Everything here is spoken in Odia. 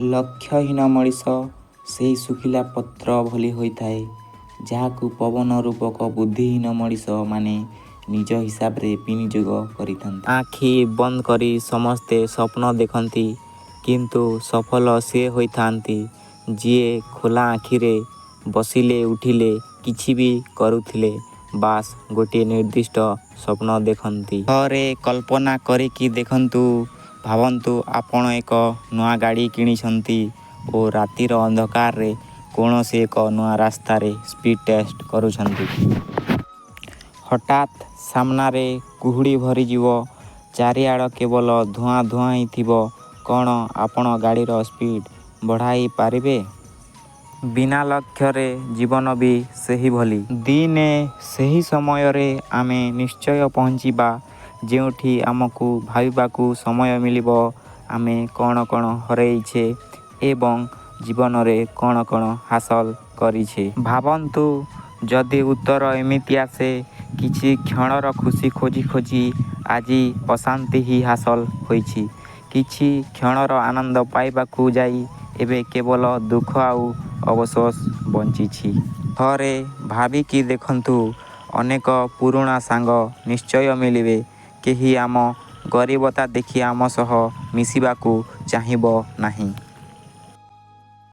ଲକ୍ଷ୍ୟହୀନ ମଣିଷ ସେହି ଶୁଖିଲା ପତ୍ର ଭଳି ହୋଇଥାଏ, ଯାହାକୁ ପବନ ରୂପକ ବୁଦ୍ଧିହୀନ ମଣିଷ ମାନେ ନିଜ ହିସାବରେ ବିନିଯୋଗ କରିଥାନ୍ତି। ଆଖି ବନ୍ଦ କରି ସମସ୍ତେ ସ୍ୱପ୍ନ ଦେଖନ୍ତି, କିନ୍ତୁ ସଫଳ ସିଏ ହୋଇଥାନ୍ତି ଯିଏ ଖୋଲା ଆଖିରେ ବସିଲେ ଉଠିଲେ କିଛି ବି କରୁଥିଲେ ବାସ୍ ଗୋଟିଏ ନିର୍ଦ୍ଦିଷ୍ଟ ସ୍ୱପ୍ନ ଦେଖନ୍ତି। ଥରେ କଳ୍ପନା କରିକି ଦେଖନ୍ତୁ, ଭାବନ୍ତୁ ଆପଣ ଏକ ନୂଆ ଗାଡ଼ି କିଣିଛନ୍ତି ଓ ରାତିର ଅନ୍ଧକାରରେ କୌଣସି ଏକ ନୂଆ ରାସ୍ତାରେ ସ୍ପିଡ୍ ଟେଷ୍ଟ କରୁଛନ୍ତି। ହଠାତ୍ ସାମ୍ନାରେ କୁହୁଡ଼ି ଭରିଯିବ, ଚାରିଆଡ଼ କେବଳ ଧୂଆଁ ଧୂଆଁ ହିଁ ଥିବ। କ'ଣ ଆପଣ ଗାଡ଼ିର ସ୍ପିଡ୍ ବଢ଼ାଇପାରିବେ? ବିନା ଲକ୍ଷ୍ୟରେ ଜୀବନ ବି ସେହିଭଳି। ଦିନେ ସେହି ସମୟରେ ଆମେ ନିଶ୍ଚୟ ପହଞ୍ଚିବା, ଯେଉଁଠି ଆମକୁ ଭାବିବାକୁ ସମୟ ମିଳିବ ଆମେ କ'ଣ କ'ଣ ହରାଇଛେ ଏବଂ ଜୀବନରେ କ'ଣ କ'ଣ ହାସଲ କରିଛେ। ଭାବନ୍ତୁ, ଯଦି ଉତ୍ତର ଏମିତି ଆସେ, କିଛି କ୍ଷଣର ଖୁସି ଖୋଜି ଖୋଜି ଆଜି ଅଶାନ୍ତି ହିଁ ହାସଲ ହୋଇଛି। କିଛି କ୍ଷଣର ଆନନ୍ଦ ପାଇବାକୁ ଯାଇ ଏବେ କେବଳ ଦୁଃଖ ଆଉ ଅବଶୋଷ ବଞ୍ଚିଛି। ଥରେ ଭାବିକି ଦେଖନ୍ତୁ, ଅନେକ ପୁରୁଣା ସାଙ୍ଗ ନିଶ୍ଚୟ ମିଳିବେ। କେହି ଆମ ଗରିବତା ଦେଖି ଆମ ସହ ମିଶିବାକୁ ଚାହିଁବ ନାହିଁ।